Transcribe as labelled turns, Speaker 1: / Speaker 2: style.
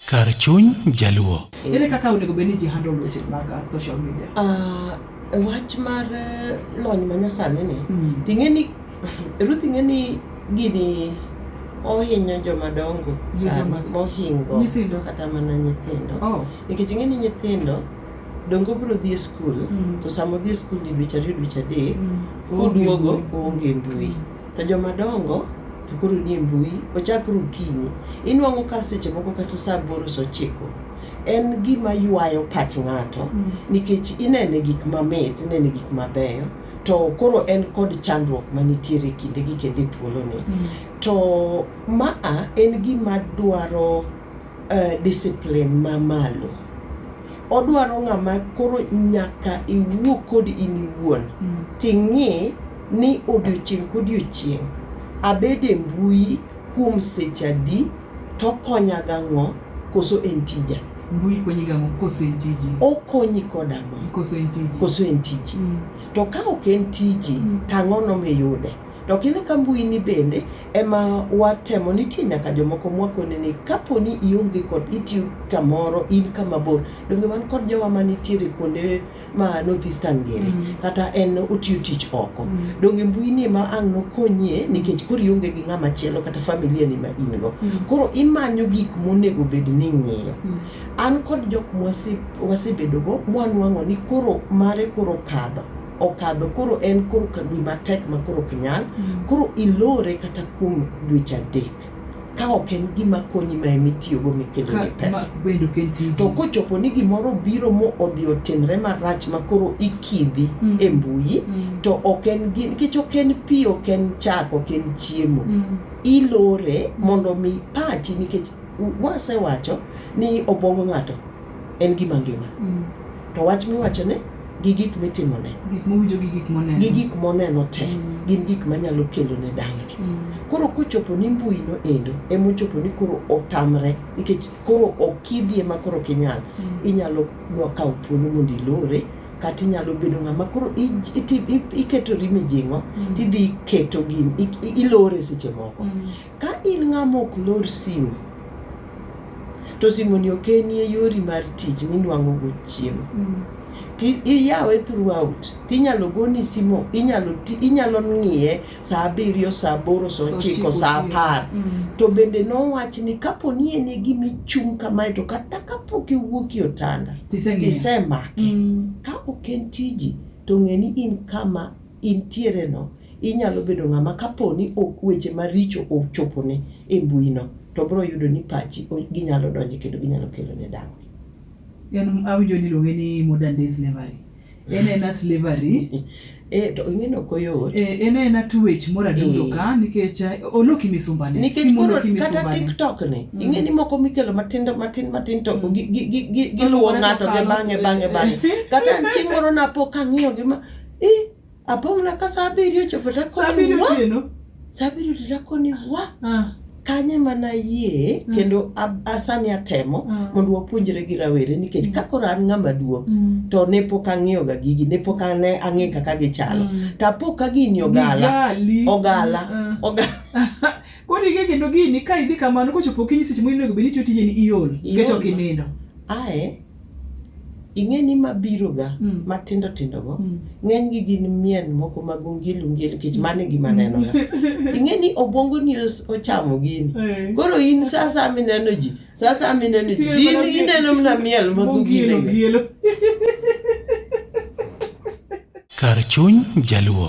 Speaker 1: Kar chuny Jaluo.
Speaker 2: Ere kaka onego bed ni ji handle weche mag social media?
Speaker 3: Wach mar lony manyasani ni,
Speaker 2: Mm.
Speaker 3: ting'e ni Ruth ing'e ni gini ohinyo joma dongo
Speaker 2: Gi
Speaker 3: sani
Speaker 2: joma-
Speaker 3: mohingo
Speaker 2: Nyithindo.
Speaker 3: kata mana nyithindo.
Speaker 2: Oh.
Speaker 3: Nikech ing'e ni nyithindo dongo biro dhi e skul
Speaker 2: Mm.
Speaker 3: to sama odhi e skul ni dweche ariyo dweche adek
Speaker 2: Mm.
Speaker 3: koduogo oonge mbui. To joma dongo to koro nie mbui ochakre okinyi. Inwang'o ka seche moko kata saa aboro saa ochiko en gima ywayo pach ng'ato
Speaker 2: Mm.
Speaker 3: nikech inene gik mamit, inene gik mabeyo to koro en kod chandruok manitiere e kinde gi kendo e thuoloni.
Speaker 2: Mm.
Speaker 3: To maa en gima dwaro discipline mamalo. Odwaro ng'ama koro nyaka iwuo kod in iwuon
Speaker 2: Mm.
Speaker 3: ting'i ni odiochieng' kodiochieng' abed e mbui kuom seche adi tokonya gang'o koso en tija.
Speaker 2: Mbui konyi gang'o koso en tiji?
Speaker 3: Okonyi kod ang'o
Speaker 2: Koso en tiji?
Speaker 3: koso en tiji.
Speaker 2: Mm.
Speaker 3: To ka ok en tiji
Speaker 2: Mm.
Speaker 3: to ang'ono miyude? To kine ka mbui ni bende ema watemo nitie nyaka jomoko mwakone ni kapo ni ionge kod itiyo kamoro in kama bor donge wan kod jowa manitiere kuonde ma North Eastern gere
Speaker 2: Mm.
Speaker 3: kata en otiyo tich oko
Speaker 2: Mm.
Speaker 3: donge mbui ni ema ang' nokonyie nikech koro ionge gi ng'ama chielo kata familia ni ma in go
Speaker 2: Mm.
Speaker 3: koro imanyo gik monego bed ni ing'iyo
Speaker 2: Mm.
Speaker 3: an kod jok mwasebedogo mwanwang'o ni koro mare koro okadho koro en koro ka gima tek ma koro ok nyal
Speaker 2: Mm.
Speaker 3: koro ilore kata kuom dweche adek ka ok en gima konyi ma ema itiyogo mikelo
Speaker 2: Ka
Speaker 3: ni pesa
Speaker 2: ma bende ok en tiji.
Speaker 3: to kochopo ni gimoro biro mo odhi otimre marach ma koro ikidhi
Speaker 2: Mm.
Speaker 3: e mbui
Speaker 2: Mm.
Speaker 3: to ok en gi nikech ok en pi ok en chak ok en chiemo
Speaker 2: Mm.
Speaker 3: ilore mondo mi pachi nikech wasewacho ni obwongo ng'ato en gima ngima
Speaker 2: Mm.
Speaker 3: to wach miwachone gi gik mitimone
Speaker 2: Gik mowinjo gi gik moneno.
Speaker 3: gi gik moneno te
Speaker 2: Mm.
Speaker 3: gin gik manyalo kelone dang'ni
Speaker 2: Mm.
Speaker 3: koro kochopo ni mbui no endo emochopo ni koro otamre nikech koro okidhie ma koro ok inyal
Speaker 2: Mm.
Speaker 3: inyalo kawo thuolo mondo ilore kata inyalo bedo ng'ama koro iketori mijing'o
Speaker 2: Mm.
Speaker 3: tidhi keto gin ilore seche moko
Speaker 2: Mm.
Speaker 3: ka in ng'ama ok lor simu to simu ni ok enie yori mar tich minwang'o go chiemo
Speaker 2: Mm.
Speaker 3: ti iyawe throughout tinyalo goni simu inyalo ng'iye saa abiriyo saa aboro saa
Speaker 2: Saa
Speaker 3: ochiko
Speaker 2: ochiko
Speaker 3: saa
Speaker 2: otieno.
Speaker 3: apar
Speaker 2: Mm.
Speaker 3: to bende nowach ni kapo ni en e gima ichung' kamae to kata kapok iwuok e otanda
Speaker 2: Tiseng'iyo.
Speaker 3: tisemake
Speaker 2: Mm.
Speaker 3: ka ok en tiji to ng'e ni in kama intiere no inyalo bedo ng'ama kapo ni ok weche maricho ochopone e mbui no to bro yudo ni pachi ginyalo donje kendo ginyalo kelo ne dang'ni.
Speaker 2: En awinjo ni iluonge ni modern day slavery. En ena slavery.
Speaker 3: To ing'e ni ok oyot.
Speaker 2: En ena twech moro adundo ka nikech oloki misumbane.
Speaker 3: Nikech
Speaker 2: Simu
Speaker 3: koro
Speaker 2: oloki
Speaker 3: kata
Speaker 2: misumbane.
Speaker 3: TikTok ni,
Speaker 2: Mm.
Speaker 3: ing'e ni moko mikelo matindo matin matin to
Speaker 2: Mm.
Speaker 3: giluwo
Speaker 2: Oluwore
Speaker 3: ng'ato
Speaker 2: to
Speaker 3: gi
Speaker 2: kalo.
Speaker 3: bang'e bang'e bang'e. Kata chieng' moro napo kang'iyo gi ma, apo mana ka saa abiriyo ochopo to
Speaker 2: Saa
Speaker 3: akoni
Speaker 2: abiriyo
Speaker 3: wa.
Speaker 2: otieno.
Speaker 3: Saa abiriyo otieno akoni wa.
Speaker 2: Ah.
Speaker 3: Kanye mana yie
Speaker 2: Mm.
Speaker 3: kendo asani atemo
Speaker 2: Mm.
Speaker 3: mondo wapuonjre gi rawere nikech
Speaker 2: Mm.
Speaker 3: ka koro an ng'ama duong'
Speaker 2: Mm.
Speaker 3: to ne pok ang'iyo ga gigi ne pok ane ang'e kaka gichalo
Speaker 2: Mm.
Speaker 3: to apo ka gini ogala
Speaker 2: Gigali.
Speaker 3: ogala
Speaker 2: Mm.
Speaker 3: ogala
Speaker 2: Koro ing'e kendo gini ka idhi kamano kochopo okinyi seche monego bed ni itiyo tijeni iol nikech
Speaker 3: Iol
Speaker 2: ok inindo.
Speaker 3: Ae ing'e ni mabiro ga
Speaker 2: Mm.
Speaker 3: matindo tindo go
Speaker 2: Mm.
Speaker 3: ng'eny gi gin mien moko mag ongiel ongiel nikech mano e gima aneno ga. Ing'e ni obwongo ni ochamo gini. Koro in sa asaya mineno ji, sa asaya mineno ji,
Speaker 2: Tineno
Speaker 3: to in
Speaker 2: mana miel.
Speaker 3: ineno mana miel mag
Speaker 2: Ongiel
Speaker 3: ongiel go.
Speaker 2: ongielo.
Speaker 1: Kar chuny Jaluo.